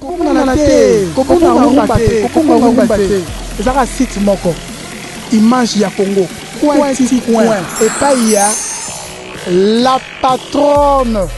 Kobungana te, kobunga rumba te, kobunga rumba te. Ezaka site moko. Image ya Congo. Coin ti coin. Epai ya la patronne.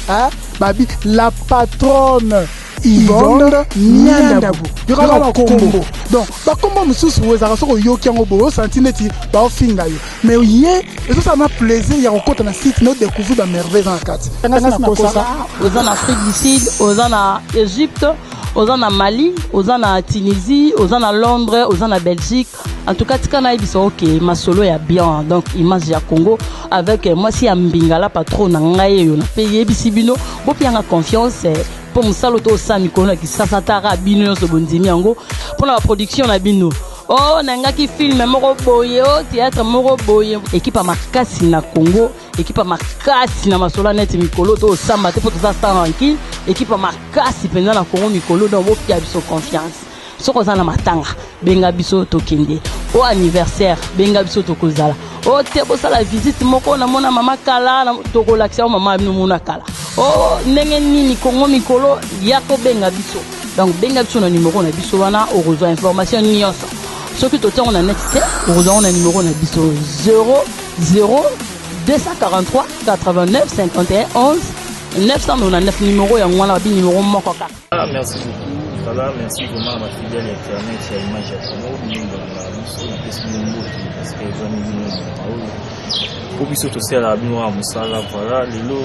Hein? Babi, la patronne. Yvonne Niandabu. Yoka ba kombo. Donc, ba kombo mosusu ezalaka soki oyoki yango boye osanti neti baofinga yo. Mais ye ezosala na plaisir ya kokota na site na odécouvrir ba merveille eza na kati. Ngasi nakosa. Oza na Afrique du Sud, oza na Égypte, oza na Mali, oza na Tunisie, oza na Londres, oza na Belgique. En tout cas, tika nayebisa ok, masolo ya bien. Donc image ya Congo avec mwasi ya mbingala patron na ngai oyo na pe yebisi bino bopianga confiance mpo mosala to osala mikolo na kisasa taka bino nyonso bondimi yango mpona baproduction na bino. O nangaki film moko boye, o théâtre moko boye, équipe ya makasi na Congo, équipe ya makasi na masolo ya neti mikolo to osamba te mpo toza sans rancune. Équipe ya makasi mpenza na Congo mikolo, donc bopia biso confiance. Soki oza na matanga, benga biso tokende. O anniversaire, benga biso tokozala. O te bosala visite moko, namona mama kala, tokolakisa o mama bino mona kala. O ndenge nini Kongo mikolo ya kobenga biso. Donc benga biso na numero na biso wana, okozwa information nyonso. Soki totiango na net te, okozwa ngo na numero na biso 00 243 89 51 11 999. Numero yango wana, babi numero moko kaka. Ah, merci beaucoup. Voilà, merci vraiment à ma fidèle internet ya Image ya Congo. Bino bolingaka biso, napesi bino mbote parce que ezwami bino na oyo po biso tosalaka bino wana mosala. Voilà, lelo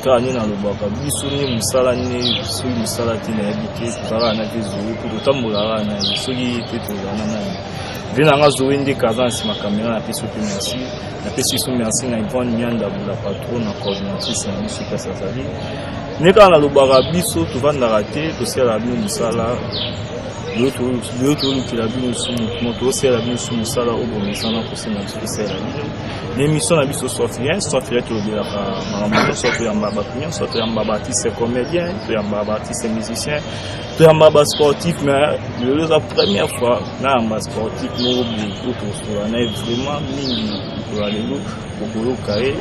kaka nde nalobaka biso nde mosala nde soki mosala te nayebi te. Tozalaka na te Zoe mpo totambolaka na ye, soki te tozala na nani? Ve na nga Zoe nde kaza na nsima kamera. Napesi yo mpe merci, napesi biso merci na Yvonne Mianda Bula, patron na coordinatrice na biso place azali. Nde kaka nalobaka biso tovandaka te, tosalaka bino mosala. Lelo tolukela bino sumu, tosalela bino su mosala oyo bomesana kosenga biso tosalela bino na émission na biso Soif Rien. Soif Rien, tolobelaka makambo nyonso, toyamba bato nyonso, toyamba baartiste comédien, toyamba baartiste musicien, toyamba basportif. Mais lelo eza première fois nayamba sportif moko boye oyo tokosola na ye vraiment mingi. Mokolo ya lelo bokoyoka ye.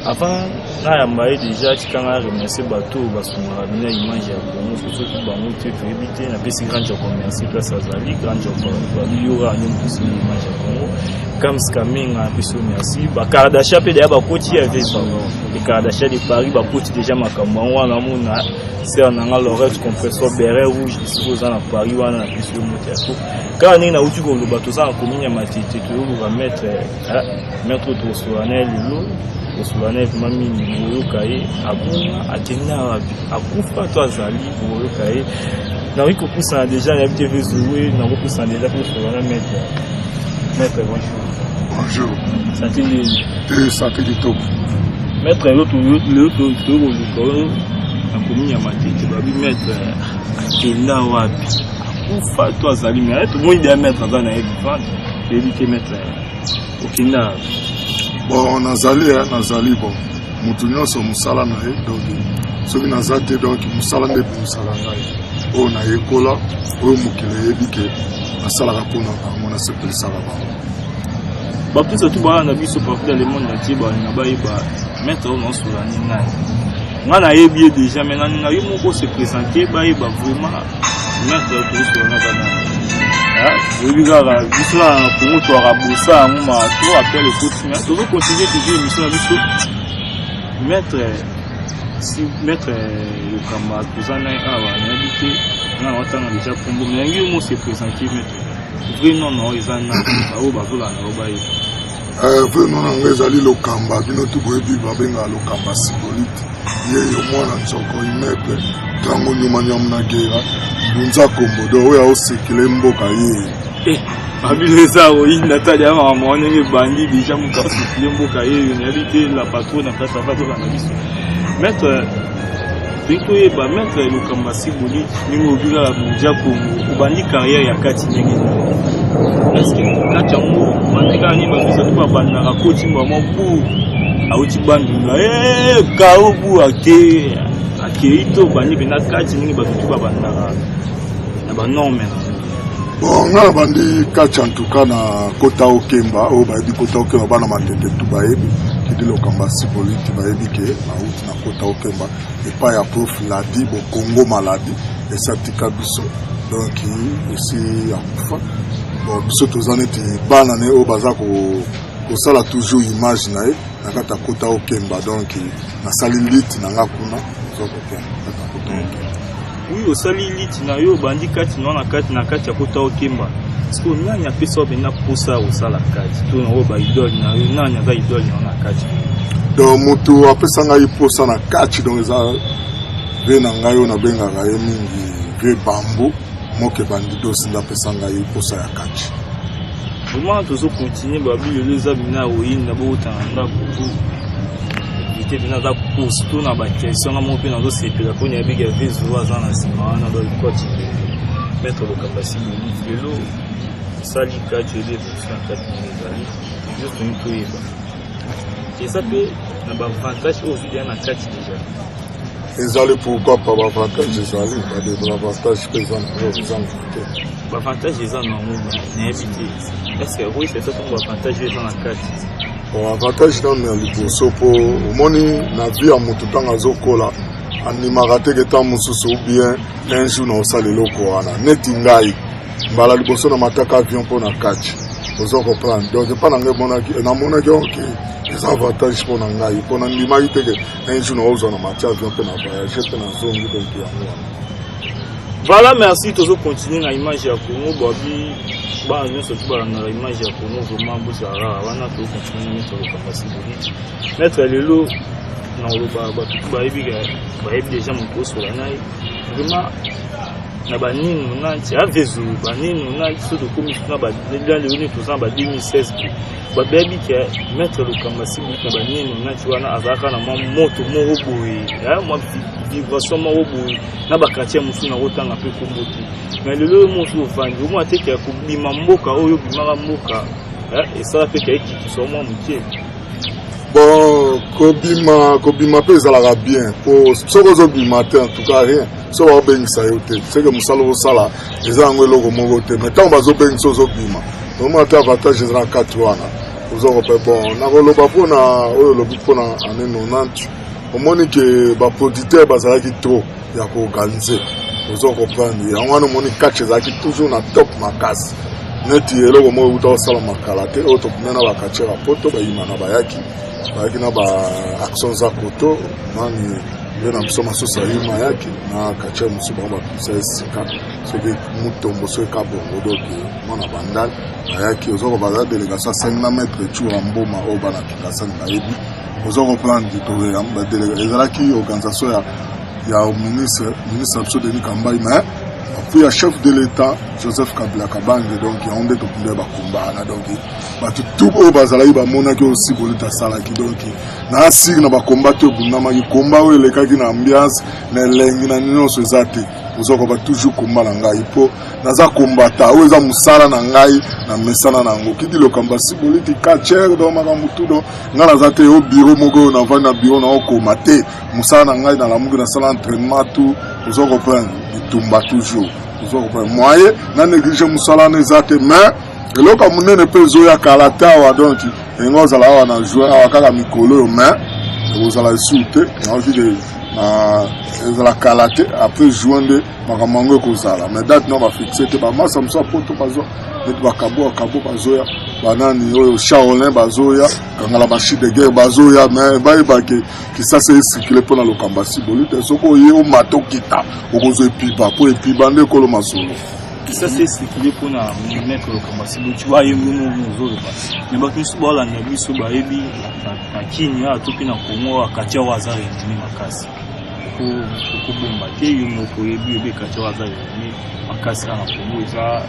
Avant nayamba ye déjà, tikanga remercier bato oyo basungaka bino ya Image ya Congo. So soki bango te, toyebi te. Napesi Grand Joko merci place azali. Grand Joko, babi yoka nde moto Image ya Congo. Kams Kamenga, napesi yo merci. Bakardasha mpe deya bakoti ya ve, les Kardasha de Paris bakoti déjà makambo yango wana. Mona sœur na nga Lorette Compressor Beret Rouge, esika oza na Paris wana, napesi yo moto ya kaka ndenge nauti koloba. Toza na commune ya Matete, toyoluka maître. Maître tokosola na ye lelo, tokosola na ye vraiment mingi. Boyoka ye, abunga, akenda wapi, akufa to azali, boyoka ye. Nakoki kopusana déjà, nayebi te ve Zoe, nakopusana déjà mpo tosola na maître. Maître, bonjour. Bonjour. Santé ndeni? Te, santé kitoko. Maître, lelo toyokoluka oyo na commune ya Matete. Babi maître akenda wapi, akufa to azali? Mais tomoni deya maître aza na ye vivante. Toyebi te, maître, okenda? Bon, nazali, nazali. Bon, motu nyonso mosala na ye. Donc soki naza te, donc mosala nde ebimisaka ngai. Oyo nayekola, oyo mokili eyebi ke nasalaka mpona bango, nasepelisaka bango. Bato surtout baa na biso partout dans le monde entier balinga bayeba maître oyo naosola ni nani. Nga nayebi ye déjà, mais nalinga yo moko se présenter, bayeba vraiment maître oyo tozosola na bana. Oyebi kaka biso na Kongo toyaka bosa yango ma to appel ekoti, mais tozocontinue toujours émission na biso. Maître, si maître Lokamba toza na ye awa, nayebi te, nga na otanga déjà kombo, mais yangi yo mo se présenter. Maître, vrai nom na oyo eza nani, baoyo bazolanda o bayeba? Vrai nom na ngai ezali Lokamba. Bino tu boyebi, babengaka Lokamba Sibolite. Ye yo mwana nzoko immeuble ntango nyuma nyamu na gera mbunza kombo do oyo aosekele mboka ye. Babino eza koyinda tali ya makambo wana ndenge ebandi déjà, moto asekele mboka ye oyo, nayebi te. La patron na place ava tolanda biso. Maître, toyi toyeba maître Lokamba Siboli, ndenge obi kaka Mondia Congo, obandi carrière ya kati ndenge nini? Est-ce kati yango obandi kaka nini? Bato surtout babandaka koti mbama bu awuti Bandundu kao bu ake akei to obandi mpenza kati ndenge bato tu babandaka na banorme na? Bon, nga na bandi kati en tout cas na Kota Okemba. Oyo bayebi Kota Okemba, bana Matete tu bayebi kidi Lokamba Siboliti, bayebi ke nauti na Kota Okemba epai ya prof Ladi Bokongo Maladi. Esi atika biso donc esi akufa. Bon, biso toza neti bana na ye oyo baza kosala toujours image na ye na kati ya Kota Okemba. Donc nasali lutte na nga kuna, oza kokemba kati ya Kota Okemba. Oui, osali lutte na yo, obandi kati na na kati ya Kota Okemba. Sikoyo nani apesa yo mpenza mposa ya kosala kati to na oyo baidole na yo? Nani aza idole na yo na kati? Donc moto apesa ngai mposa na kati, donc eza vieux na ngai oyo nabengaka ye mingi, vieux Bambu Moke Bandidosi, nde apesa ngai mposa ya kati. Vraiment, tozocontinue. Babi lelo eza bina ya koyinda, bokota na ndako po invité mpena aza costaud na baquestion. Nga moko mpe nazosepela mpo nayebiki ya vezuro aza na nsima wana. Donc coach maître Lokamba Siboli, lelo osali kati, oyebi évolution ya kati ndenge ezali. Juste tolingi toyeba, eza mpe na baavantage oyo ozwi deya na kati déjà? Ezali, pourquoi pas. Baavantage ezali, baavantage mpe eza nango, ezanga te. Baavantage eza nango, nayebi te, est-ce okoyisa eza ntango baavantage oyo eza na kati? Bon, avantage nano ya liboso, mpo omoni na vie ya motu, ntango azokola, andimaka teke ntango mosusu ou bien un jour na osala eloko wana. Neti ngai, mbala liboso na mataka avion mpo na kati, ozo comprendre. Donc epa na ngai emonaki, namonaki ok, eza avantage mpo na ngai, mpo nandimaki teke un jour naozwa na mati avion mpe na voyage mpe nazongi. Donc yango wana. Voilà, merci. Tozocontinue na Image ya Congo. Babi bana nyonso tu balandaka Image ya Congo, vraiment bozala kaka wana. Tozocontinue na maître Lokamba Siboli. Maître, lelo na koloba, bato tu bayebi, bayebi déjà moto osola na ye. Vraiment, na banini nati avezo banini nati so tokomi na lelo nini, toza na ba 2016, bato bayebi ke maître Lokamba Siboli na banini nati wana azalaka na mwa moto moko boye, mwa vibration moko boye na baquartier mosusu, nakotanga mpe kombo te. Mais lelo oyo mosu ovandi, omona te ke kobima mboka oyo obimaka mboka esala mpe ke ekitisa mwa moke? Bon, kobima mpe ezalaka bien, po soki ozobima te, en tout cas rien. Soki bazobengisa yo te, seke mosala ozosala eza yango eloko moko te. Mais ntango bazobengisa, ozobima, omona te avantage eza na kati wana, ozokope. Bon, nakoloba mpona oyo olobi, mpona année 90, omoni ke baproducteur bazalaki trop ya koorganiser, ozo comprendre. Yango wana omoni catch ezalaki toujours na top makasi. Neti eloko moko euta kosala makala te, oyo tokunda na baquartier ya Poto, bayima na bayaki na baaction za koto nani nde na biso masusu ayima ayaki na quartier mosusu, bango bapimisa esika soki Mutombo, soki Kabongo. Donc mwana Bandal ayaki, oza baza délégation asengi na maître Tsura Mboma oyo bana Kingasani bayebi, oza comprendre. Ezalaki organisation ya ministre na biso Denis Kambai, mais appui ya chef de l'État Joseph Kabila Kabange. Donc yango nde tokunda bakomba wana. Donc bato tu oyo bazalaki bamonaki oyo Sibolite asalaki. Donc na asiri na bakomba te, ebundamaki komba oyo elekaki na ambiance na elengi na nyonso eza te. Ozokoba toujours komba na ngai, mpo naza kombata oyo eza mosala na ngai na mesana na yango. Kidi Lokamba Siboliti, catcheur, donc makambo tu. Donc ngai naza te o bureau moko oyo navandi na bureau naokoma te. Mosala na ngai, nalamuki, nasala entraînement tout, ozo comprendre, bitumba toujours, ozo comprendre. Moyen na néglige mosala wana eza te. Mais eloko ya monene mpe ezoya kala te awa. Donc elingi ozala awa na juin awa kaka mikolo oyo, mais ekozala esu te. Nayoki ke ezala kala te, après juin nde makambo yango ekozala, mais date no bafixe te. Bamasa mosusu ya Poto bazwa neti bakabo akabo bazoya, banani oyo Shaolin bazoya, kangala machine de guerre bazoya. Mais bayebake Kisasa esikile mpona Lokamba Siboli te. Soki oye, omata, okita, okozwa epiba, mpo epiba nde ekolo masolo. Kisasa esikile mpona maître Lokamba Siboli, tu bayebi mo ozoloba, mais bato mosusu baolanda biso bayebi na Kini awa to mpe na Kongo awa, quartier oyo aza renommé makasi, okobomba te, yo moko oyebi, oyebi quartier oyo aza renommé makasi awa na Kongo, eza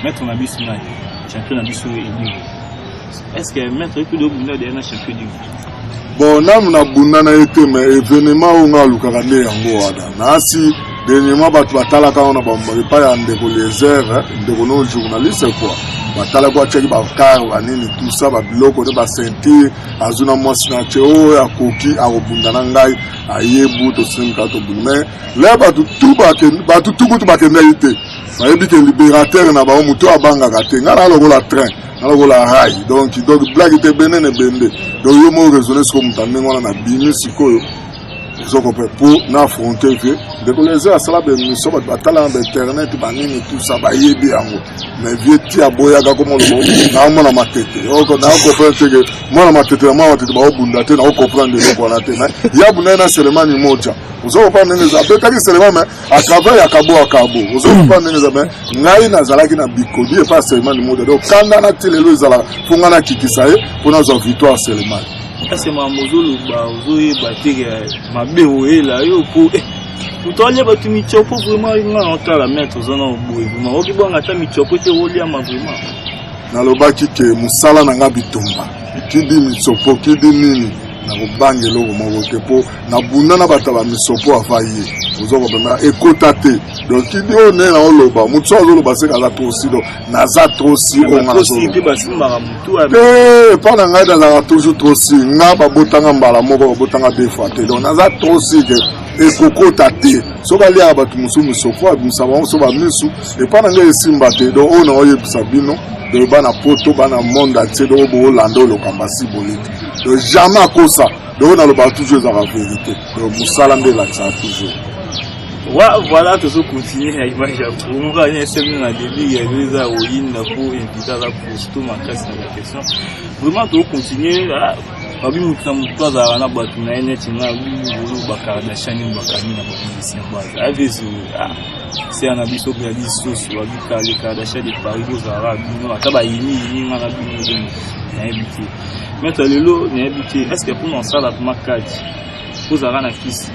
maître na biso nani, champion na biso Edingwe. Est ce que maître ekude obunda deya na champion Edingwe? Bon, nanu nabunda na ye te, mais événement oyo nga alukaka nde yango wana. Nasi dernièrement bato batalaka wana epai ya ndeko Liezer, ndeko no journaliste quoi, batalaki, atiaki bacar banini, tout ça, babiloko nde baceinture, azwi na mwasi na tie oyo akoki akobunda na ngai, ayebu tosimika tobunda. Mais le bato tu bato tu kutu bakendaki te, bayebi ke libérateur na bango, moto oyo abangaka te. Ngai na lokola train, na lokola rail, donc blague te, benene bende. Donc yo moko raisonne sikoyo, moto ndenge wana nabimi sikoyo. Ozo comprendre po na affronter vieux ndeko Lezer asala ba émission bato batala na ba internet banini tout ça bayebi yango mais vieux ti aboyaka koma oloba na mwana matete oko na comprendre te ke mwana matete na mwana matete baobunda te na comprendre eloko wana te mais ya bunda na Selemani moja. Ozo comprendre ndenge eza abetaki Selemani mais à travers ya kabo ya kabo. Ozo comprendre ndenge eza mais ngai nazalaki na bikodi epa Selemani moja donc kanda na ti lelo ezalaka mpo ngai nakitisa ye mpo nazwa victoire Selemani. Kasi makambo ozoloba ozoyeba te ke mabe oyela yo po eh, moto alia bato michopo vraiment nga naotala maître oza na boye vraiment oki bwanga ata michopo te oliama vraiment. Nalobaki ke mosala na nga bitumba kidi misopo kidi nini nakobanga eloko moko te mpo nabunda na bato ya bamisopo ava ye oza kopema ekota te donc kidi oyo nde naoloba moto so azoloba seka aza trop si donc naza trop si oyo nga nazoloba te epa na ngai nazalaka toujours trop si nga babotanga mbala moko babotanga deux fois te donc naza trop si ke ekokota te soki aliaka bato mosusu misopo abimisa bango so bamisu epa na ngai esimba te donc oyo naoyebisa bino donc bana poto bana monde entier donc boolanda oyo lokamba si boliki donc jamais akosa donc oyo nalobaka toujours ezalaka vérité donc mosala nde elakisaka toujours. Ouais, voilà, tozo continuer na image ya Congo. Kaka nini esemi na début ya lelo eza koyinda po invité aza costaud makasi na ba question. Vraiment tozo continuer ah, babi motu na motu azalaka na bato na ye neti nga bolo ba Kardashian nini bakani na ba musicien base. Avezo ah sœur na biso Gladys Soso babi les Kardashian de Paris bozalaka bino ata bayini yini nga na bino donc nayebi te. Maître lelo nayebi te est-ce que mpona osala vraiment kati ozalaka na kisi?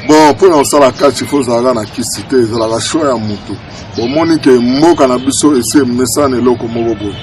Bon, mpona kosala kati fo ozalaka na kisi te, ezalaka choix ya motu. Bomoni ke mboka na biso esi emesana eloko moko boye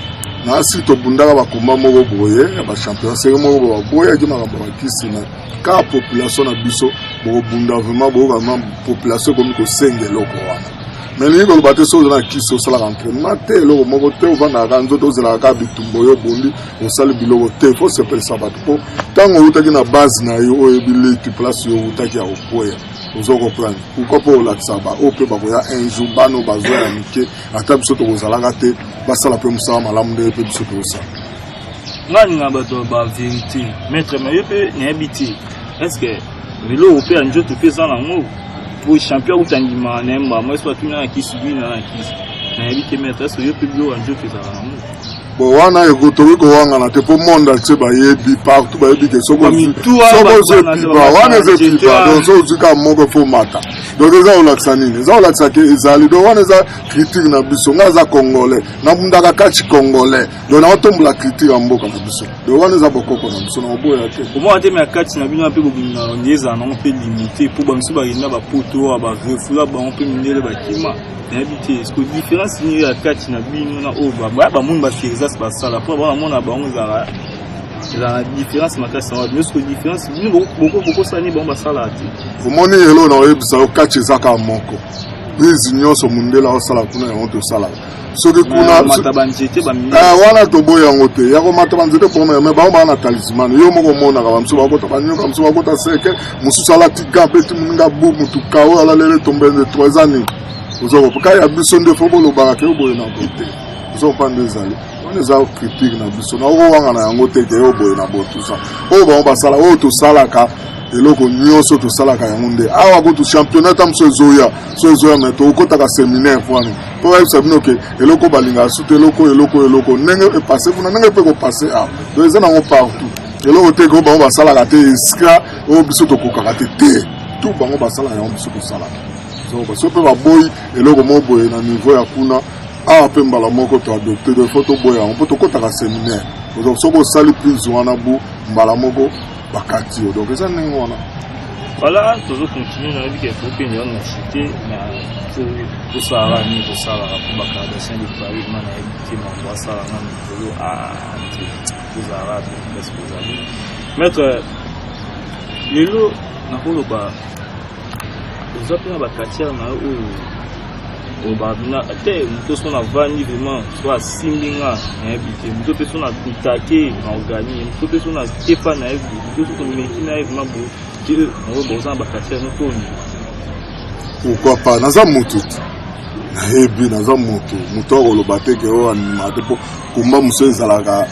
nasi tobundaka bakomba moko boye ya bachampion seke moko boye baboyaki makambo ya bakisi na kaka population na biso bokobunda vraiment boyoka vraiment population ekomi kosenga eloko wana. Mais elingi koloba te soki oza na kisi osalaka entraînement te eloko moko te ovandaka kaka nzoto ozelaka kaka bitumba oyo obundi osali biloko te fo sepelisa bato mpo ntango outaki na base na yo oyebi leti place yo outaki ya kokweya ozo comprendre pourquoi mpo olakisa ba oyo mpe bakoya un jour bana oyo bazwa ya mike ata biso tokozalaka te basala mpe mosala malamu ndenge mpe biso tozosala. Nga alinga bato ba vérité maître mais yo mpe nayebi te est ce que biloko mpe ya nzoto mpe eza nango po champion akuta ndima na ye mbama eso atuni na kisi bino na kisi nayebi te maître est ce que yo mpe biloko ya nzoto ezalaka nango? Bon, wana tokoki kowangana te mpo monde entier bayebi partout bayebi ke soki ozwi epiba wana eza epiba donc soki ozwi kaka moko efo mata donc eza kolakisa nini? Eza kolakisa ke ezali donc wana eza critique na biso. Ngai aza congolais nabundaka kati congolais donc naotombola critique ya mboka na biso donc wana eza bokoko na biso nakoboya te. Omona te me kati na bino mpe bobundaka nde ezala nango mpe limité mpo bamisu bakenda bapoto oyo barefula bango mpe mindele bakima nayebi te est-ce que différence nini ya kati na bino na oyo baya bamoni baferisas basala mpo bango namona bango ezalaka ezala na différence makasi na bino est-ce que différence bino bokosala nini bango basalaka te? Omoni eloko na oyebisa yo kati eza kaka moko prise nyonso mondele aosala kuna yango tosalaka soki kuna mata banzete bamindele wana toboyi yango te ya komata banzete problème mais bango baa na talisman yo moko omonaka bamosusu bakota banyoka mosusu bakota seke mosusu alati gant mpe ti moninga bu motu kao alalele tombenze to eza nini ozokopa kaka ya biso nde fo bolobaka ke oboye na boye te ozokopa nde ezali wana eza critique na biso nakokowanga na yango te ke oyo boye na boye tout ça oyo bango basala oyo tosalaka eloko nyonso tosalaka yango nde awa kutu championnat ta mosusu ezoya so ezoya me tokotaka séminaire wana mpo bayebisa bino ke eloko balingaka sutu eloko eloko eloko ndenge epasse kuna ndenge mpe kopase awa donc eza nango partout eloko te ke bango basalaka te esika oyo biso tokokaka te te tout bango basalaka yango biso tosalaka so mpe baboyi eloko moko boye na niveau ya kuna awa mpe mbala moko toadopte donc faut toboya yango mpo tokotaka séminaire donc soki osali prise wana bu mbala moko bakati yo donc eza ndenge wana. Voilà, tozo continuer nayebi ke tokende wana na cité na tosalaka nini tosalaka mpo bakardasien de Paris ma nayebi te mambo asala na mikolo te tozalaka place kozali maître lelo nakoloba oza mpe na baquartier na yo oyo olobaka te moto so navandi vraiment so asimbi nga nayebi te moto mpe so natake na organi moto mpe so natepa nayebi moto so tomeki na ye vraiment boye te oyo oza na baquartier no toni. Pourquoi pas naza motu te nayebi naza motu motu akoloba te ke oyo andimaka te mpo kumba mosusu ezalaka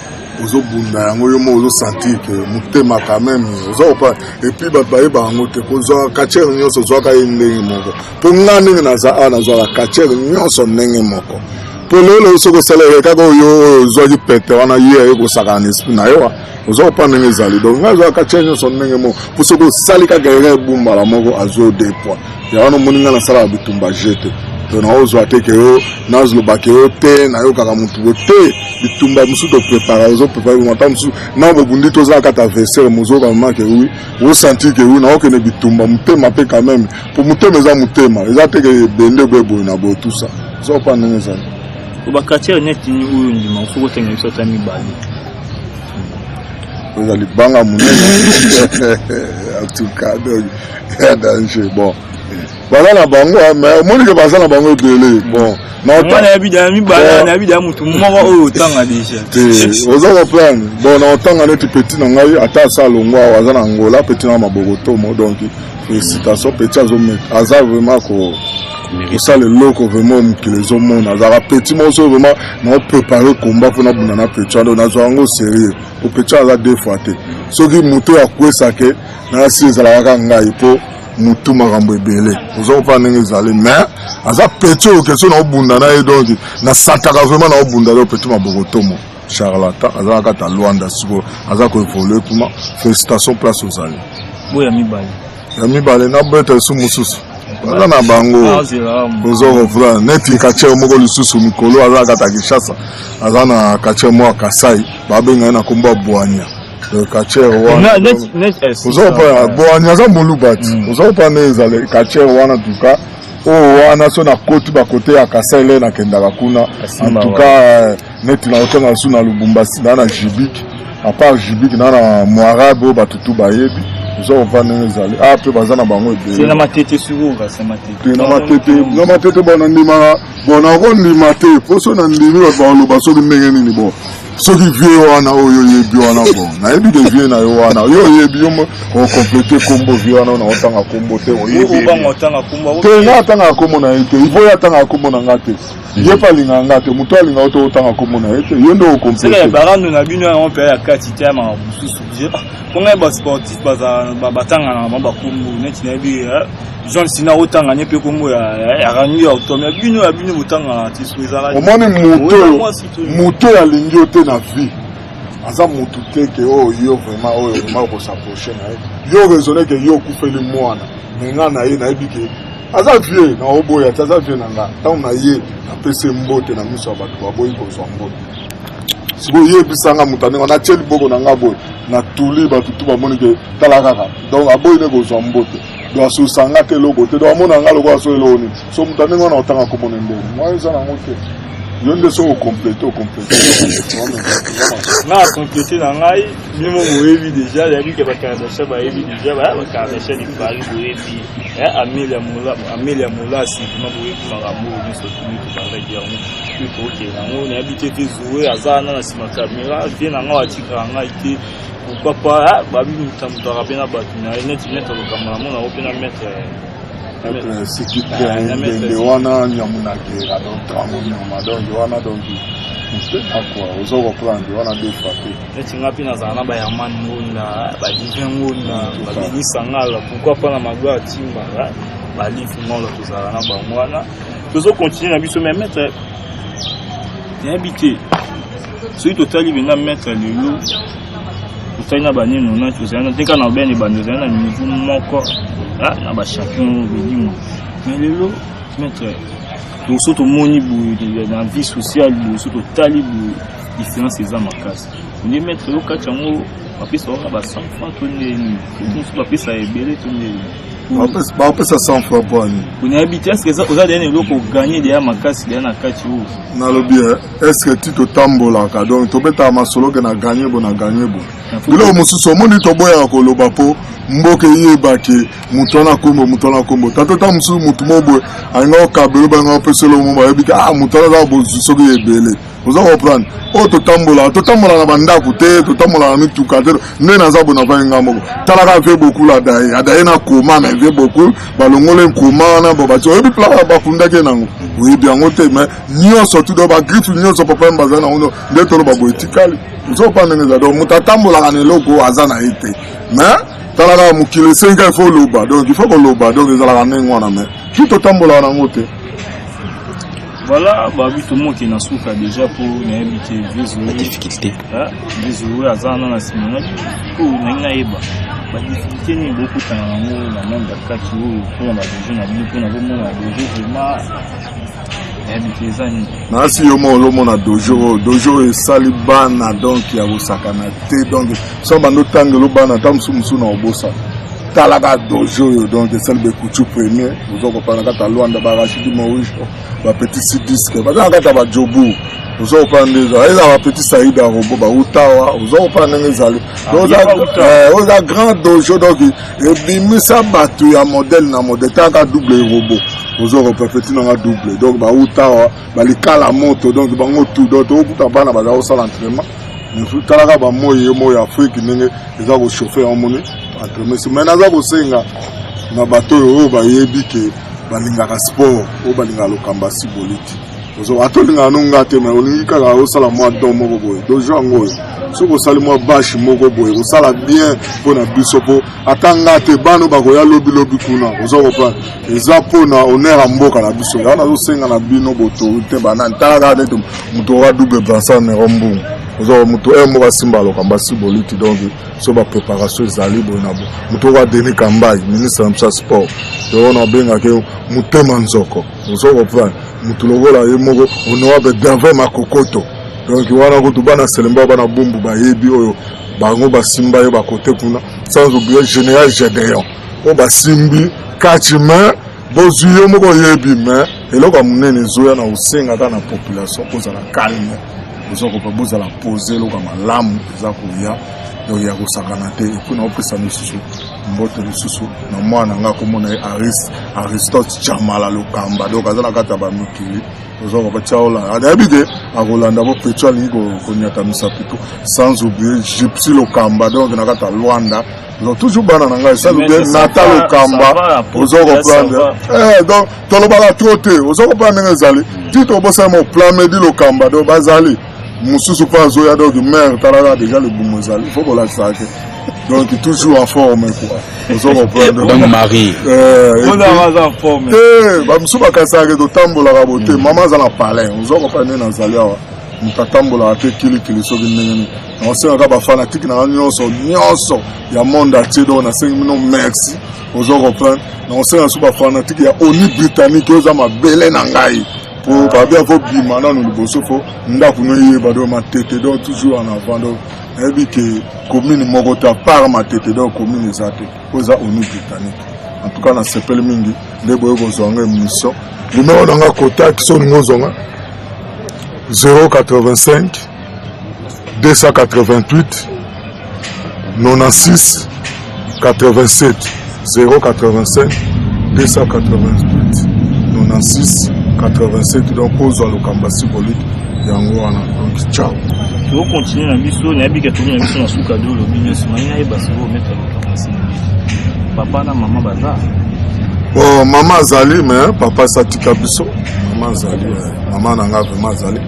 Ozobunda yango yo moko ozosentir ke motema quand même oza kopa. Et puis bato bayeba yango te, kozwa catcheur nyonso ozwaka ye ndenge moko. Mpo nga ndenge naza awa, nazwaka catcheur nyonso ndenge moko. Mpo lelo soki osalaka kaka oyo oyo ozwaki pete wana, ye aye kosaka na esprit na yo, oza kopa ndenge ezali. Donc ngai azwaka catcheur nyonso ndenge moko, mpo soki osali kaka erreur, ebumbala moko azwi deux points ya wana. Omoni, ngai nasalaka bitumba je te, to naozwa te ke yo nazolobaka yo te, nayokaka motu bo te. Bitumba mosusu toprépara, ozoprépare ata mosusu na bobundi, toza kati adversaire mozoka mama ke oui, osentir ke oui, naokende bitumba motema mpe quand même, po motema eza motema, eza te ke ebende boye boye na boye, tout ça ozokopa ndenge ezali. Bacatcheurs neti nini oyo ndima soki otanga biso ata mibale? Eza libanga monene en tout cas, donc ya danger. Bon, baza na bango, mais omoni ke baza na bango ebele. Bon. Nayebi da mibale, nayebi da motu moko oyo otanga déjà. Te, oza comprendre. Bon, na otanga neti petit na ngai, ata asa alongwa awa, aza na Angola, petit na maboko tomo. Donc félicitation petit, aza vraiment ko kosala eloko vraiment mokili ezomona. Azalaka petit moko so vraiment naoprépare combat mpona bunda na petit wana, nazwa yango sérieux, po petit aza deux fois te. Soki moto oyo akwesake nasi ezalaka kaka ngai, mpo motu makambo ebele oza kopa ndenge ezali. Mais aza petit oyo question naobunda na ye, donc nasantaka vraiment naobunda yo petit maboko tomo charlatan, aza na kati ya Lwanda sikoyo, aza koévoluer kuna. Félicitation place ozali. Boya mibale. Ya mibale, nabeta esu mosusu, baza na bango, ozo comprendre. Neti catcheur moko lisusu mikolo aza na kati ya Kinshasa, aza na catcheur moko ya Kasai, babenga ye na nkombo ya Bwanya. Catcheur wana, oza kopa Bwanya, aza moluba ti, oza kopa nde ezali catcheur wana tuka oyo wana. So nakoti bakote ya Kasai, le nakendaka kuna en tout cas. Neti na otanga lisusu na Lubumbashi, naa na Jibik, à part Jibik, naa na Moarabe oyo bato tu bayebi, oza kopa ndenge ezali. A mpe baza na bango ebele. Na Matete sikoyo, kasi Matete. Te, na Matete, na Matete, bon, nandimaka, bon, nakondima te, mpo so nandimi bato bakoloba soki ndenge nini. Bon, soki vieux wana oyo oyebi wana, bon, nayebi ke vieux na yo wana, yo oyebi, yo okomplete kombo vieux wana oyo naotanga kombo te, oyebi te. Nga atangaka kombo na ye te, il faut ye atangaka kombo na nga te. Ye mpe alingaka nga te, moto alingaka yo te, otanga kombo na ye te, ye nde okomplete. Barando na bino yango mpe ya kati te ya makambo mosusu, mponga basportif batangana na bango bakombo neti nayebi John Sina, otanga ne mpe kombo ya rangi ya otome ya bino, ya bino botangana te so ezala. Omoni, moto moto oyo alingi yo te na vie, aza motu te ke oyo yo vraiment, oyo vraiment okos'approcher na ye. Yo raisonne ke yo okufeli mwana, me nga na ye nayebi ke aza vieux na oboya te, aza vieux na nga. Ntango na ye napesi mbote na miso ya bato, baboyi kozwa mbote. Sikoyo yebisanga moto andenge natie liboko na nga boye, natuli bato tu bamoni ke tala kaka, donc aboyi ne kozwa mbote, donc asosanga te eloko te, donc amona nga lokola so eloko nini. So moto andenge wana otanga komona ndenge mwa eza nango te, yo nde soki okomplete, okomplete. Nga akomplete na ngai, bino boyebi déjà, yabi ke bakardasha bayebi déjà, bakardasha de Paris boyebi, Amelia Molasi vraiment boyebi makambo oyo nyonso tuni tobandaki yango mpe tookende yango. Nayebi te te Zoe aza wana na nsima caméra, vie na ngai atikaka ngai te. Pourquoi pas babi moto aka mpe na bato na ye neti maître Lokamba, na mona mpe na maître. Ndende wana nyamunakera, donc trango nyama, donc wana, donc motema quoi, oza comprendre wana deux fois te. Neti nga mpe nazala na bayarman Ngonda, badivin Ngonda, babeni Sangala, pourquoi pas na Magloire Timba, balife ngolo, tozala na bango wana, tozocontinue na biso. Mais maître, nayebi te soki totali mpenza maître lelo, totali na banini na tozali na teka na bene bando ozali na niveau moko na bachampion bedimo. Mais lelo maître, so tomoni boye na vie sociale boye, so totali boye, différence eza makasi. Nde maître, yo kati yango bapesa kaka ba 100 francs to ndeni mosusu bapesa ebele to ndeni? Bapesa 100 francs mpo ani? Nayebi te, est-ce oza deya na eloko oganye deya makasi deya na kati oyo? Nalobi, est-ce ti totambolaka, donc tobetaka masolo ke na ganye bo, na ganye bo, biloko mosusu omoni toboyaka koloba mpo mboka eyebake moto wana kombo, moto wana kombo tata ta mosusu, motu moko boye alinga okabelo, balinga opesa eloko mo, bayebi ke ah, moto wana aza bozwi soki ebele, oza comprendre. Oyo totambolaka, totambolaka na bandako te, totambolaka na mituka te. Nde naza boye, navandi nga moko, talaka vieux Bokul adaye adaye na koma, mais vieux Bokul balongoli nkoma wana bo bati, oyebi plaka bakundaki nango, oyebi yango te. Mais nyonso tu do bagriffe nyonso papa bazali nango, nde toloba boye etikali. Ozopa ndenge eza, donc moto atambolaka na eloko aza na ye te. Mais tala kaka mokili esengi kaka, il faut oloba, donc il faut koloba, donc ezalaka ndenge wana, mais ti totambolaka nango te. Voilà, babi tomoki na suka déjà, mpo nayebi te. Difficulté. Vieux aza wana na nsima na po nangi nayeba badifficulté nini bokutana nango na monde ya kati oyo mpona badojo na bino, mpona bomona dojo vraiment, nayebi te eza nini. Nasi yo mo ozomona dojo oyo, dojo oyo esali bana, donc ya kosakana te. Donc so bando otangela bana, ata mosusu mosusu na obosana. Talaka dojo oyo, donc esali bekutu premier, oza kopana kati ya Lwanda, barachidi Maurice, bapetit sidiske baza na kati ya bajobu. Oza kopana nde eza bapetit Saida Robo bautawa, oza kopana ndenge ezali. Oyo eza grand dojo, donc ebimisa bato ya modèle na modèle. Talaka double robo, oza kopa petit nanga double, donc bautawa balikala moto, donc bango tout. Donc tokokuta bana baza kosala entraînement. Talaka bamoi yo moi ya Afrique ndenge eza kochauffe yango, moni entraînement. Mais naza kosenga na bato oyo oyo bayebi ke balingaka sport, oyo balingaka lokamba siboliti, ata olingaka no nga te, mais olingi kaka osala mwa don moko boye, dojo yango oyo, soki osali mwa bashe moko boye, kosala bien mpo na biso, mpo ata nga te, bana bakoya lobilobi kuna, oza comprendre, eza mpona honneur ya mboka na biso. Yango nazosenga na bino boautorité banani. Tala kaka neti moto oka double brassard nero mbungu, oza moto oyo moko asimba lokamba siboliti. Donc so bapréparation ezali boye na bo moto oko Adeni Kambai, ministre na biso ya sport, to wana abengaki motema nzoko, oza comprendre, motu lokola ye moko honorable Denver Makokoto. Donc wana kutu bana Selemba, bana Bumbu bayebi oyo bango basimba ye bakote kuna, sans oublier général Gédéon oyo basimbi kati. Mais bozwi yo moko oyebi, mais eloko ya monene ezoya na kosenga kaka na population kozala calme, oza kopa bozala pose, eloko ya malamu eza koya, donc ya kosakana te. Et puis naopesa lisusu mbote lisusu na mwana nga, komona ye Aristote Chamala Lokamba, donc aza na kati ya bamikili, oza kopa olanda, nayebi te akolanda po petio alingi konyata misapi to, sans oublier Gypsy Lokamba, donc na kati ya Lwanda. Donc toujours bana na ngai, sans oublier Nata Lokamba, oza comprendre. Donc tolobaka trop te, oza comprendre ndenge ezali ti tobosana mo Plamedi Lokamba, donc bazali mosusu mpo azoya. Donc mare talaka déjà libumu ezali, faut kolakisaka te, donc toujours en forme quoi, ozo comprendre. Donc Marie. Te, bamosusu bakasaka totambolaka bo te, mama aza na palin, ozo comprendre. Nde nazali awa, moto atambolaka te kilikili soki ndenge nini. Nasengaka bafanatike nanga nyonso nyonso ya monde entier, donc nasengi bino merci, ozo comprendre. Nakosenga so bafanatike ya Oni Britannique oyo eza mabele na ngai, po babia fo bima nano liboso, fo ndako no eyeba, donc Matete, donc toujours en avant. Donc nayebi ke commune moko te à part Matete, donc commune eza te po eza Onu Britannique. En tout cas nasepeli mingi nde boye kozwa nga émission. Numéro na nga contact so olingi ozwa nga: 085 288 96 87, 085 288 96 87. Donc ozwa lokamba symbolique yango wana. Donc ciao. Tokocontinue na biso, nayebi ke tokomi na biso na suka de olobi nyonso. Ngai nayeba sikoyo, maître Lokamba symbolique, papa na mama baza? Bon, mama azali, mais papa asatika biso. Mama azali, mama na nga vraiment azali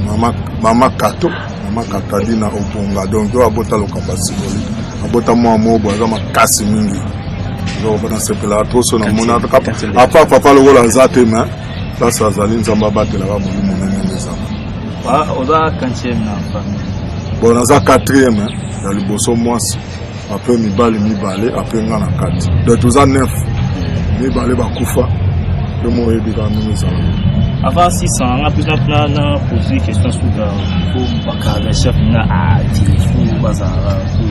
mama, mama Kato, mama Katadina Obonga. Donc oyo abota lokamba symbolique, abota mwa mobo aza makasi mingi. Donc nasepelaka trop so namoni apa papa lokola aza te, mais place azali, Nzambe abatelaka molimo na ndenge ezala. Oza quantième na famille? Bon, naza quatrième ya liboso, mwasi, après mibali mibale, après nga na kati, donc toza neuf. Mibale bakufa, yo mo oyebi kaka ndenge ezala. Avant 600 nga mpe na pose question suka, po bakala chef nga ati fo bazalaka po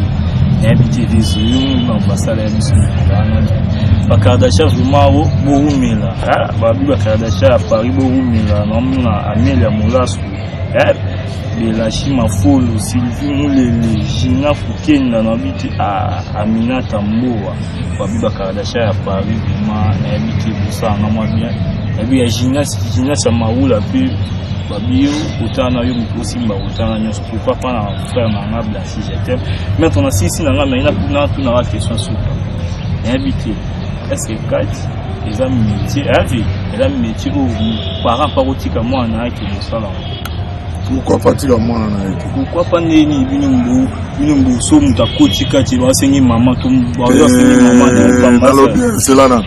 nayebi te vision basala ya biso wana. Bakardasha vraiment borumela, babi bakardasha ya Paris borumela, naomona Amelia Molasu, Belashi Mafolo, Sylvie Mulele, Gina Fukenda, nayebi te, Aminata Mbowa, babi bakardasha ya Paris vraiment nayebi te, bosalanga mwa bien. Nayebi ya Gina Maula mpe babi yo kotala na yo moto osimba kotala nyonso, pourquoi pas na frère na nga Blanci, je t'aime. Maître, na sisi na nga mai natunaka question suka, nayebi te, est ce que kati eza métier ati eza métier oyo parent mpa kotika mwana ake kosala? Pourquoi pas tika mwana na ye te? Pourquoi pas ndeni bino mbu bino mbu so moto akoti kati basengi mama to basengi mama na ye pamba. Nalobi nzela na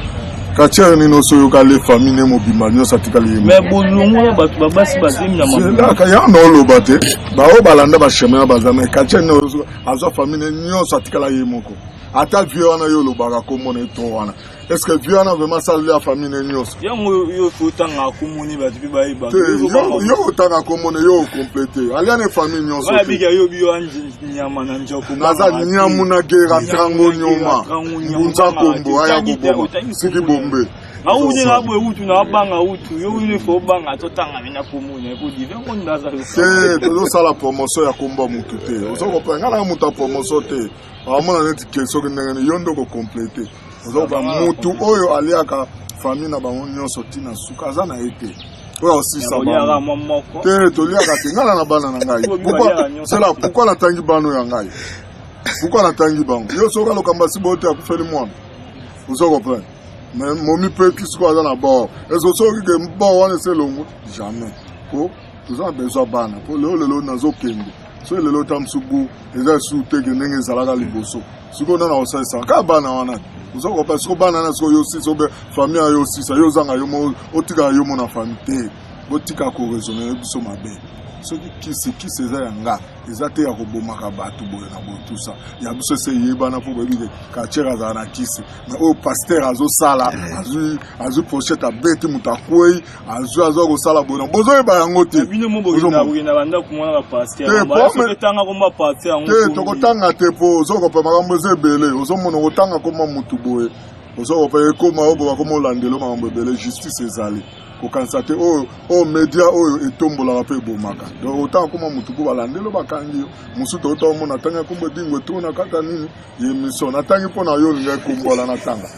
katiere nini osoyoka le famille ne mobimba nyonso atikali ye mais bolongola bato babasi bazemi na makelaka ya na oloba te baoyo balanda bachemin ya baza mais katiere nini azwa famille ne nyonso atikala ye moko ata vie wana yo olobaka kombo na ye to wana. Est ce que vieux wana vraiment asaleli ya famille ne nyonso? Yango yo faut otanga kombo ne bato mpe bayeba. Te, yo otanga kombo ne yo okomplete alia ne famille nyonso. Bayabika yo biyo nyama na njoko. Naza nyamu na gera trango nyoma mbunza kombo aya koboma siki bombe. Awuti na boye utu na banga utu yo wili fo banga totanga mina kombo ne ko divin ko ndaza. Te, tozosala promotion ya kombo ya motu te. Ozo comprendre nga na moto ya promotion te. Amona neti ke soki ndenge nini yo nde okokomplete. Ozokoba motu oyo aliaka famille na bango nyonso ntina suka aza na ye te oyo osisa bango te. Toliaka te, ngai na bana na ngai. Sela pourquoi natangi bano ya ngai? Pourquoi natangi bango? Yo soki alokamba si boyo te akufeli mwana, ozo comprendre? Mais momi mpe kisiko aza na bord ezo soki ke bord wana ese elongo jamais, po toza na besoin bana, po lelo lelo nazokende soki lelo ta mosuku eza lisusu te ke ndenge ezalaka liboso. Sikoyo nana kosalisa kaka bana wana, oza kopa sikoyo bana wana sikoyo yo osisa obe famille ya yo osisa yo ozanga yo mo otikala yo mo na famille te. Botika koraisonne biso mabe. Soki kisi kisi eza ya nga, eza te ya kobomaka bato boye na boye tusa ya biso ese eyebana mpo boyebi ke quartier azala na kisi. Mais oyo pasteur azosala, azwi azwi pochette, abeti moto akwei, azwi azwa kosala boye na bozoyeba yango te. Bino mo bokenda bandako mwana ba pasteur tanga komba pasteur yango te, tokotanga te mpo ozokopa makambo eza ebele. Ozomona okotanga komba motu boye, ozokopa ekoma oyo bakoma olandela makambo ebele. Justice ezali kokanisa te oyo oyo media oyo etombolaka mpe ebomaka. Donc otanga koma motu mpo balandelo bakangi yo mosusu. Toyota omona atanga kombo edingo eto na kata nini ye mission natangi mpo na yo olingai kombola natanga,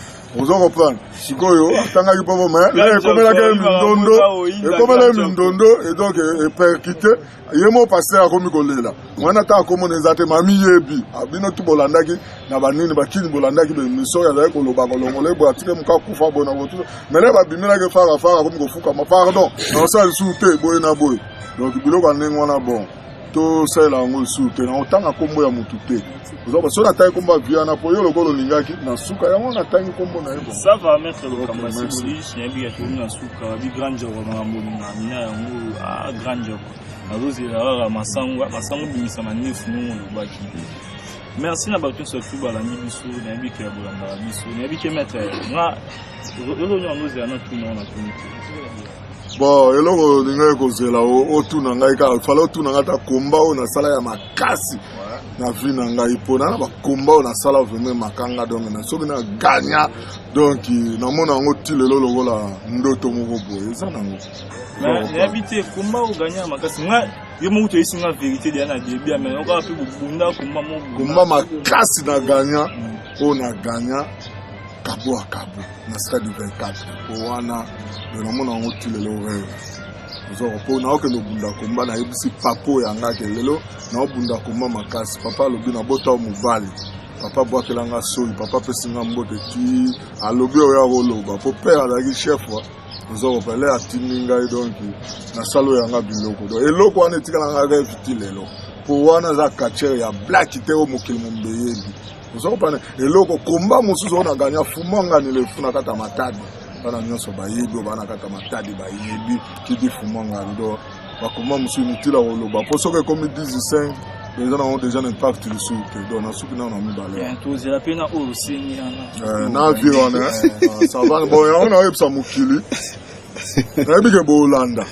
ozo comprendre? Sikoyo atangaki mpo mais ekomelaki ye mindondo, ekomela ye mindondo et donc epercute ye mo pasteur akomi kolela mwana ata akomona eza te. Mami yebi bino tu bolandaki na banini bakini, bolandaki bemission oyo azalaki koloba kolongola eboye atike moka kufa boye na botu mele babimelaki fara fara akomi kofukama pardon na osala lisusu te boye na boye. Donc biloko ya ndenge wana, bon, tosalela yango lisusu te. Na kotanga nkombo ya motu te, soki natangi nkombo ya viana mpo yo lokola olingaki na suka yango natangi nkombo na ye. Bon, ça va, maître Lokamba Sibolich, nayebi ya tomi na suka bi grand joko makambo olingaka mina yango. Ah, grand joko nazozela kaka masango masango bimisa mandefu ndongo olobaki. Merci na bato nyonso tu balandi biso. Nayebi ke ya bolandaka biso, nayebi ke maître nga eloko nyonso nozela na tuna na tuni te. Bon, eloko olingaki kozela otuna ngai kaka fala otuna ngai ata komba oyo nasala ya makasi na vie na ngai, mpo na bakomba oyo nasala vraiment makanga. Donc na soki na gagna, donc namona yango ti lelo lokola ndoto moko boye eza nango. Nayebi te komba oyo gagna makasi nga yo moko toyesi nga vérité deya na début, mais okaka mpe bobunda komba moko. Komba makasi na gagna oyo na gagna kabo ya kabo na stade 24, po wana namona yango ti lelo rêve. Mpo naokende obunda komba, nayebisi papa oyo yanga ke lelo naobunda komba makasi. Papa alobi nabota mobali, papa abwakelanga soni, papa apesi nga mbote ti alobi oyo akoloba mpo père azalaki chef. Ozokopa le atindi ngai, donc nasala oyo yanga biloko. Donc eloko wana etikala nga rêve ti lelo, mpo wana aza catcher ya black te oyo mokili mombe yebi. Ozokopana eloko komba mosusu oyo na ganya fumangani lefu na kati ya Matadi, bana nyonso bayebi oyo bana kati ya Matadi bayebi kidi fumangani. Donc bakomba mosusu inutile ya koloba, mpo soki ekomi 15 eza nango déjà na impact lisusu te. Donc nasuki nano na mibale. Tozela mpe na oyo osengi wana na vie wana, ça va. Bon, yango naoyebisa mokili, nayebi ke bolanda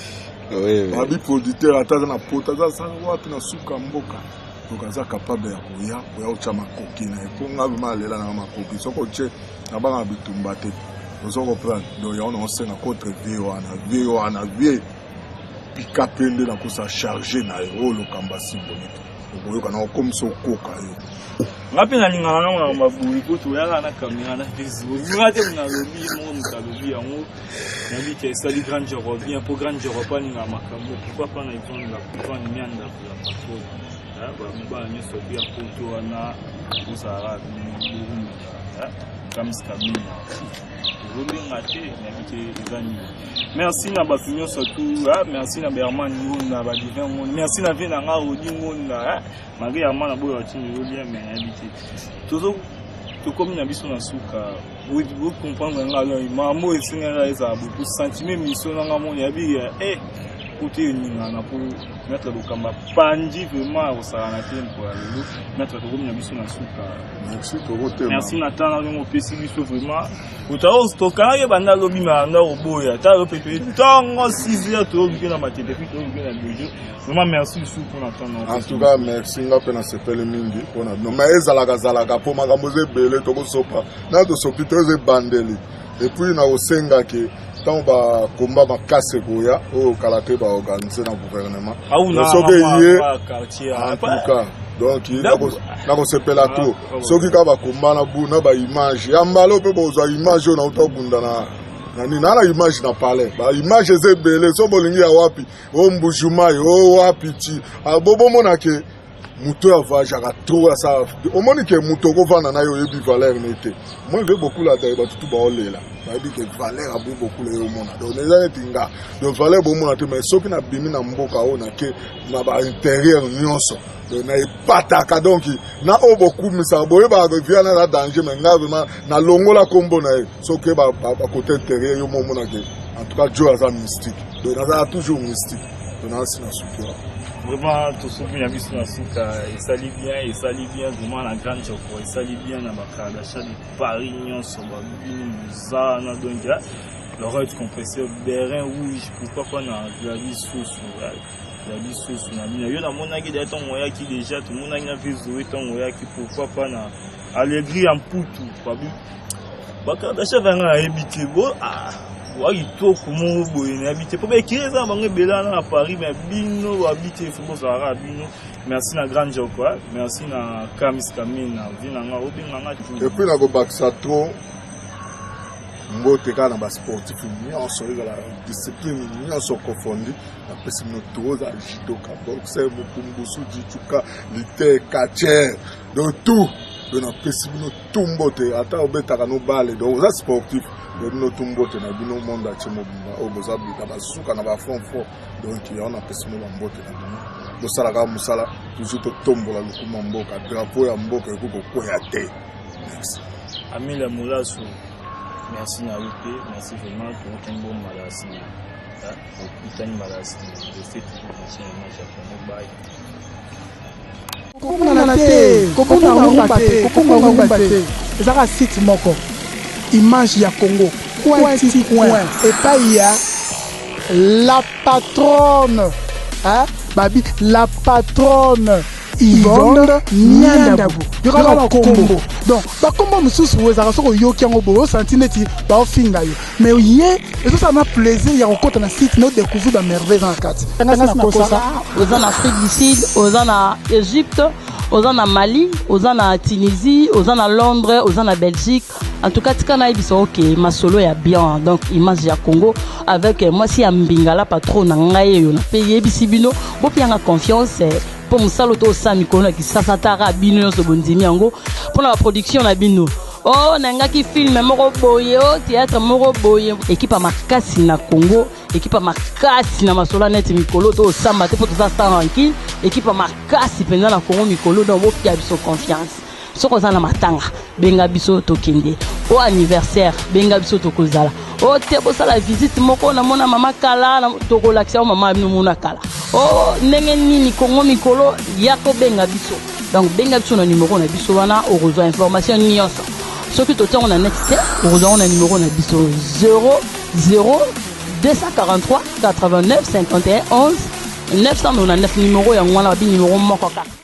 babi producteur ata aza na poto, aza wapi na suka mboka, donc aza capable ya koya koya otya makoki na ye, mpo nga vraiment alela nanga makoki. Soki otie nabanga bitumba te, ozo comprendre? Donc yango naosenga contre vie wana, vie wana, vie pika mpe nde nakosa charge na ye oyo Lokamba Simbolite okoyoka na okomisa okoka yo. Nga mpe nalingaka nango na maboyi po toyaka na kamera na Facebook nga te nalobi moko moto alobi yango. Nayebi ke esali grand joro bien, mpo grand joro mpo alingaka makambo. Pourquoi pas na Ivan Mianda la patronne, bana nyonso ya poto wana. Bozalaka bino borumelaka Kams Kamina. Ozobenga te, nayebi te eza nini. Merci na bato nyonso tu, merci na Berman Ngonda, ba Divin Ngonda, merci na vie na nga Rodi Ngonda, malgré Herman aboyo atindi yo bien mais nayebi te. Tozo tokomi na biso na suka bocomprendre nga donc makambo oyo esengaka ezala boye sentiment mission na nga moni yabi eh kutu eningana mpo maître Lokamba panji vraiment akosakana te mpo ya lelo. Maître, tokomi na biso na suka. Merci, tokotema. Merci na ntango ndenge opesi biso vraiment. Tokangaki banda lobi ma nda koboya ta yo pepe ntongo 6 heures toyoki na matete puis toyoki na dojo. Vraiment merci lisusu mpona ntango. En tout cas merci, nga mpe nasepeli mingi mpona bino, mais ezalaka zalaka mpo makambo eza ebele, tokosopa na tosopi to eza ebandeli. Et puis nakosengaki ntango bakomba makasi ekoya oyo kala te baorganiser na gouvernement, soki ye, en tout cas donc nakosepela trop soki kaka bakomba na bu na baimage ya mbala mpe bozwa image oyo nauta kobunda na nini na image na palais. Baimage eza ebele, so bolingi ya wapi, o Mbujumai, o wapi ti bobomona ke moto oyo avoyageaka trop asala. Omoni ke moto okovanda na ye, oyebi valeur ne te. Moi ve bokula ata bato tu baolela, bayebi ke valeur abui bokula ye omona. Donc eza neti nga, donc valeur bomona te, mais soki nabimi na mboka oyo, nake na baintérieur nyonso, donc na epataka. Donc na oyo bokumisaka, boyebaka via na danger, mais nga vraiment nalongola nkombo na ye. Soki bakote intérieur, yo mo omonake en tout cas jo aza mystique. Donc nazala toujours mystique, donc naasi na suki wana. Vraiment tosoki na biso na suka. Esali bien, esali bien vraiment na grande joko, esali bien na bakardasha de Paris nyonso babino boza wana. Donc Lorette compresseur Berin rouge, pourquoi pas na Gladys Susu, Gladys Susu na bino yo namonaki deja ntongo oyaki, déjà tomonaki na vie Zoe ntongo oyaki. Pourquoi pas na Allegri ya Mputu, babi bakardasha vanga nayebi te bo wa kitoko moko boye, nayebi te mpo baekiri eza na bango ebele wana na Paris, mais bino babi te fo bozalaka bino. Merci na grande joko, merci na Kamis Kamina vi na nga obenganga. Et puis nakobakisa trop mbote kaka na basportif nyonso, ezala discipline nyonso kofondi, napesi bino to, ozala judoka, boxer, mokumbusu, jituka, lutteur, catcheur, donc tout. Donc napesi bino tu mbote, ata obetaka no bale, donc oza sportif, donc bino tu mbote na bino monde atie mobimba oyo boza na basuka na bafond fort. Donc yango napesi bino bambote na bino, bosalaka mosala toujours, totombola lokuma mboka, drapeau ya mboka ekoki kokwea te. Merci. Amelia Molaso, merci na yo mpe merci vraiment. Tokutani bo mbala ya nsima, okutani mbala ya nsima. Reste toujours branché na Image ya Congo. Bye. Kobungana te, kobunga rumba te, kobunga rumba te. Ezaka site moko, Image ya Congo, coin ti coin, epai ya la patronne, hein? Babi la patronne Yvonne Nyandabu, yokaka bakombo. Donc bakombo mosusu ezalaka soki oyoki yango boye, osanti neti baofinga yo, mais ye ezosala na plaisir ya kokɔta na site na odécouvrir bamerveille eza na kati. Nakosa. Oza na Afrique du Sud, oza na Égypte, oza na Mali, oza na Tunisie, oza na Londres, oza na Belgique, en tout cas tika nayebisa oke masolo ya bien. Donc Image ya Congo avec mwasi ya mbingala, patron na ngai oyo nape yebisi bino, bopianga confiance mpo mosala to osala mikolo na Kisasa taka bino nyonso bondimi yango mpona baproduction na bino. O oh, nangaki film moko boye, o théâtre moko boye, équipe ya makasi na Congo, équipe ya makasi na masolo neti mikolo to osamba te mpo toza sans rancune. Équipe ya makasi mpenza na Congo mikolo, donc bopia biso confiance. Soki oza na matanga, benga biso tokende, o anniversaire, benga biso tokozala, o te bosala visite moko namona mama kala, tokolakisa o mama bino mona kala o ndenge nini Kongo mikolo ya kobenga biso. Donc benga biso na numero na biso wana, okozwa information nyonso. Soki totiango na net te, okozwa yango na numero na biso 00 243 89 51 11 999. Numero yango wana, babi numero moko kaka.